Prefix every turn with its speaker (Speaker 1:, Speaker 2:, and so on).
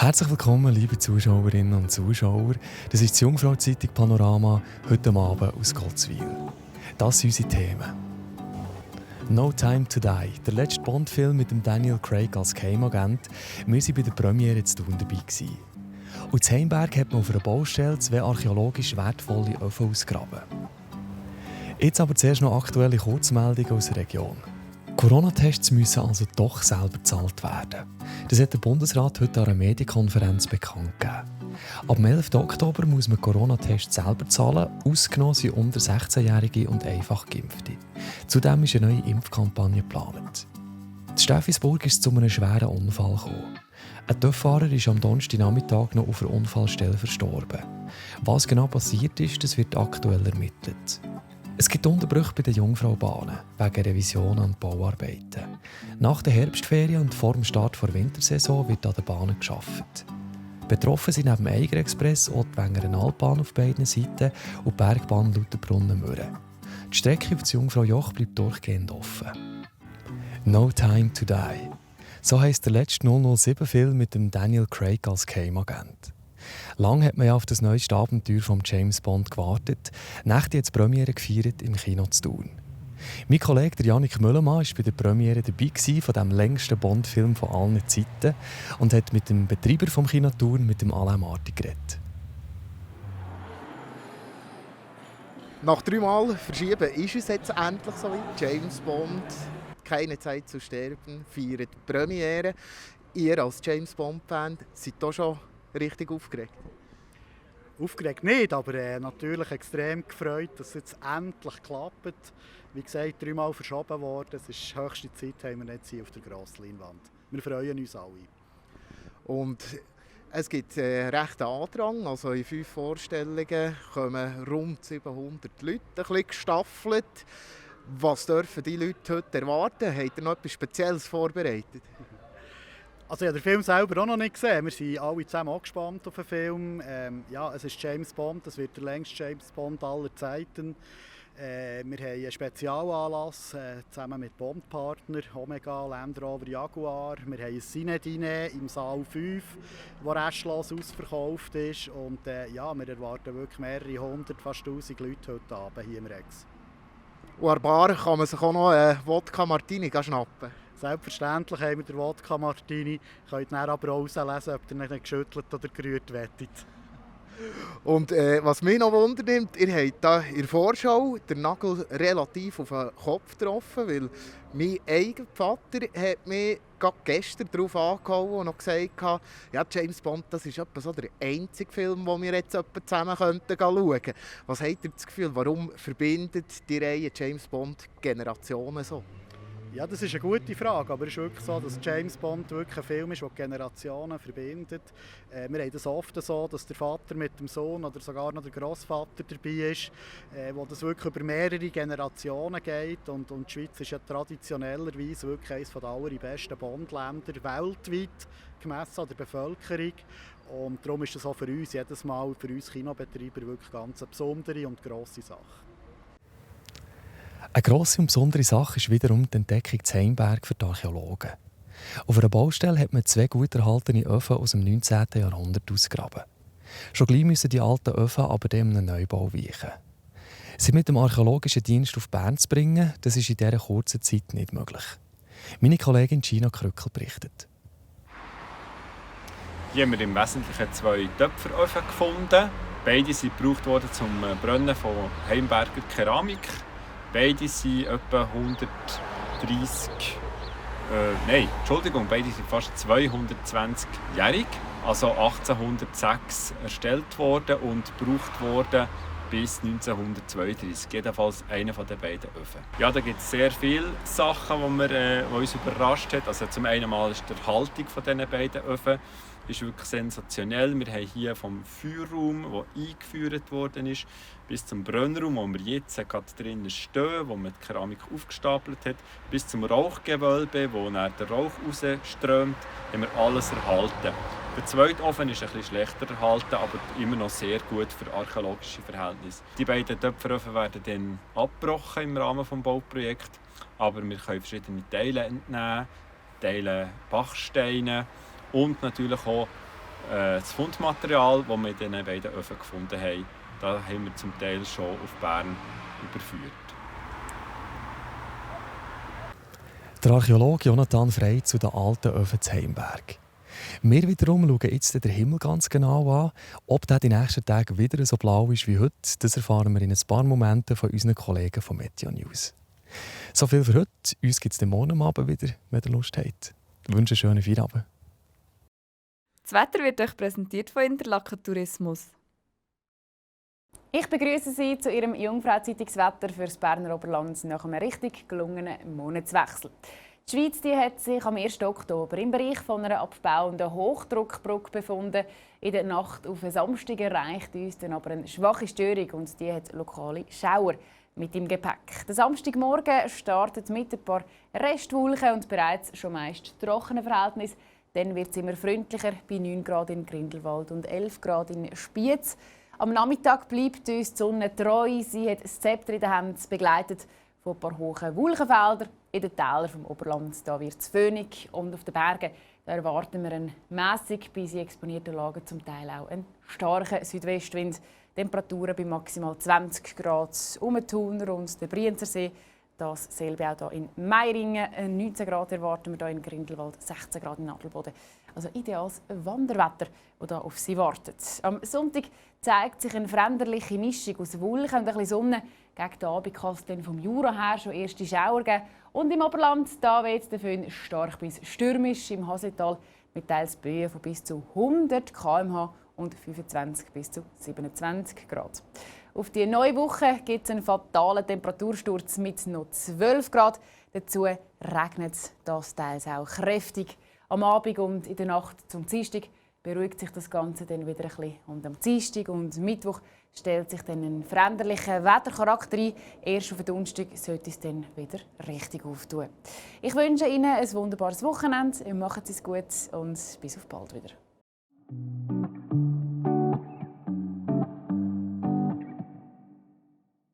Speaker 1: Herzlich willkommen, liebe Zuschauerinnen und Zuschauer. Das ist die Jungfrau-Zeitung Panorama, heute Abend aus Gotzwil. Das sind unsere Themen. «No Time to Die», der letzte Bond-Film mit dem Daniel Craig als Geheimagent. Wir waren bei der Premiere zu Thun dabei. Und in Heimberg hat man auf einer Baustelle 2 archäologisch wertvolle Öfen ausgegraben. Jetzt aber zuerst noch aktuelle Kurzmeldungen aus der Region. Corona-Tests müssen also doch selber bezahlt werden. Das hat der Bundesrat heute an einer Medienkonferenz bekannt gegeben. Ab dem 11. Oktober muss man Corona-Tests selber zahlen, ausgenommen sind unter 16-Jährige und einfach Geimpfte. Zudem ist eine neue Impfkampagne geplant. In Steffisburg ist es zu einem schweren Unfall gekommen. Ein TÜV-Fahrer ist am Donnerstagnachmittag noch auf der Unfallstelle verstorben. Was genau passiert ist, das wird aktuell ermittelt. Es gibt Unterbrüche bei den Jungfraubahnen wegen Revisionen und Bauarbeiten. Nach der Herbstferien und vor dem Start der Wintersaison wird an den Bahnen gearbeitet. Betroffen sind neben dem Eiger-Express auch die Wengeren-Altbahn auf beiden Seiten und die Bergbahn Lauterbrunnen-Mürren. Die Strecke auf das Jungfraujoch bleibt durchgehend offen. «No Time to Die». So heisst der letzte 007-Film mit dem Daniel Craig als Geheimagent. Lange hat man ja auf das neueste Abenteuer von James Bond gewartet. Nächte hat die Premiere gefeiert im Kino zu Thun. Mein Kollege der Jannik Müllemann war bei der Premiere dabei von dem längsten Bond-Film von allen Zeiten und hat mit dem Betreiber des Kino Thun, mit dem Alain Marti, geredet.
Speaker 2: Nach 3 Mal verschieben ist es jetzt endlich so weit. James Bond, «Keine Zeit zu sterben», feiert die Premiere. Ihr als James Bond-Fan seid hier schon richtig aufgeregt?
Speaker 3: Aufgeregt nicht, aber natürlich extrem gefreut, dass es jetzt endlich klappt. Wie gesagt, 3 Mal verschoben worden. Es ist höchste Zeit, haben wir jetzt hier auf der grossen Leinwand. Wir freuen uns alle.
Speaker 2: Und es gibt recht Andrang. Also in 5 Vorstellungen kommen rund 700 Leute, ein bisschen gestaffelt. Was dürfen die Leute heute erwarten? Habt ihr noch etwas Spezielles vorbereitet?
Speaker 3: Also ich habe den Film selber auch noch nicht gesehen. Wir sind alle zusammen angespannt auf den Film. Es ist James Bond, das wird der längste James Bond aller Zeiten. Wir haben einen Spezialanlass zusammen mit Bond-Partner, Omega, Land Rover, Jaguar. Wir haben ein Cinedine im Saal 5, das restlos ausverkauft ist. Und wir erwarten wirklich mehrere hundert, fast 1000 Leute heute Abend hier im Rex.
Speaker 2: Und an der Bar kann man sich auch noch einen Wodka Martini schnappen.
Speaker 3: Selbstverständlich haben wir den Wodka Martini. Ihr könnt dann aber auch herauslesen, ob ihr nicht geschüttelt oder gerührt werdet.
Speaker 2: Und was mich noch wundert, ihr habt hier in der Vorschau den Nagel relativ auf den Kopf getroffen, weil mein eigener Vater hat mich gerade gestern darauf angehauen und noch gesagt, ja, James Bond, das ist etwa so der einzige Film, den wir jetzt zusammen schauen könnten. Was habt ihr das Gefühl, warum verbindet die Reihe James Bond Generationen so?
Speaker 3: Ja, das ist eine gute Frage, aber es ist wirklich so, dass James Bond wirklich ein Film ist, der Generationen verbindet. Wir haben das oft so, dass der Vater mit dem Sohn oder sogar noch der Grossvater dabei ist, wo das wirklich über mehrere Generationen geht. Und die Schweiz ist ja traditionellerweise wirklich eines der allerbesten Bond-Länder weltweit, gemessen an der Bevölkerung. Und darum ist das auch für uns jedes Mal, für uns Kinobetreiber, wirklich ganz eine besondere und grosse Sache.
Speaker 1: Eine grosse und besondere Sache ist wiederum die Entdeckung in Heimberg für die Archäologen. Auf einer Baustelle hat man 2 gut erhaltene Öfen aus dem 19. Jahrhundert ausgegraben. Schon gleich müssen die alten Öfen aber dem einem Neubau weichen. Sie mit dem archäologischen Dienst auf Bern zu bringen, das ist in dieser kurzen Zeit nicht möglich. Meine Kollegin Gina Krückel berichtet.
Speaker 4: Hier haben wir im Wesentlichen 2 Töpferöfen gefunden. Beide sind gebraucht worden zum Brennen von Heimberger Keramik. Beide sind etwa fast 220-jährig, also 1806 erstellt worden und gebraucht worden bis 1932. Jedenfalls einer von den beiden Öfen. Ja, da gibt es sehr viele Sachen, die uns überrascht hat. Also zum einen mal ist die Erhaltung von diesen beiden Öfen ist wirklich sensationell. Wir haben hier vom Feuerraum, der eingeführt worden ist, bis zum Brennraum, wo wir jetzt gerade drinnen stehen, wo man die Keramik aufgestapelt hat, bis zum Rauchgewölbe, wo dann der Rauch rausströmt, haben wir alles erhalten. Der zweite Ofen ist ein bisschen schlechter erhalten, aber immer noch sehr gut für archäologische Verhältnisse. Die beiden Töpferöfen werden dann abgebrochen im Rahmen des Bauprojekts, aber wir können verschiedene Teile entnehmen, Teile Bachsteine und natürlich auch das Fundmaterial, das wir in diesen beiden Öfen gefunden haben, da haben wir zum Teil schon auf Bern überführt.
Speaker 1: Der Archäologe Jonathan Frey zu den alten Öfen zu Heimberg. Wir wiederum schauen jetzt den Himmel ganz genau an. Ob der die nächsten Tage wieder so blau ist wie heute, das erfahren wir in ein paar Momenten von unseren Kollegen von Meteo News. So viel für heute. Uns gibt es den morgen Abend wieder, wenn ihr Lust habt. Ich wünsche einen schönen Feierabend.
Speaker 5: Das Wetter wird euch präsentiert von Interlaken Tourismus.
Speaker 6: Ich begrüße Sie zu Ihrem Jungfrau-Zeitungswetter für das Berner Oberland nach einem richtig gelungenen Monatswechsel. Die Schweiz die hat sich am 1. Oktober im Bereich von einer abbauenden Hochdruckbrücke befunden. In der Nacht auf Samstag erreicht uns dann aber eine schwache Störung und die hat lokale Schauer mit im Gepäck. Der Samstagmorgen startet mit ein paar Restwolken und bereits schon meist trockenen Verhältnissen. Dann wird es immer freundlicher bei 9 Grad in Grindelwald und 11 Grad in Spiez. Am Nachmittag bleibt uns die Sonne treu. Sie hat das Zepter in der Hand, begleitet von ein paar hohen Wolkenfeldern. In den Tälern vom Oberland wird es föhnig und auf den Bergen da erwarten wir einen mässig bis in exponierten Lagen zum Teil auch einen starken Südwestwind. Temperaturen bei maximal 20 Grad um den Thuner und den Brienzersee. Dasselbe auch hier in Meiringen. 19 Grad erwarten wir hier in Grindelwald, 16 Grad in Adelboden. Also ideales Wanderwetter, das hier auf Sie wartet. Am Sonntag zeigt sich eine veränderliche Mischung aus Wolken und ein bisschen Sonne. Gegen den Abend kann es dann vom Jura her schon erste Schauer geben. Und im Oberland weht der Föhn stark bis stürmisch. Im Hasetal mit teils Böen von bis zu 100 km/h und 25 bis zu 27 Grad. Auf die neue Woche gibt es einen fatalen Temperatursturz mit noch 12 Grad. Dazu regnet es teils auch kräftig. Am Abend und in der Nacht zum Dienstag beruhigt sich das Ganze dann wieder ein bisschen. Und am Dienstag und Mittwoch stellt sich dann ein veränderlicher Wettercharakter ein. Erst auf den Donnerstag sollte es dann wieder richtig auftun. Ich wünsche Ihnen ein wunderbares Wochenende. Macht es gut und bis auf bald wieder.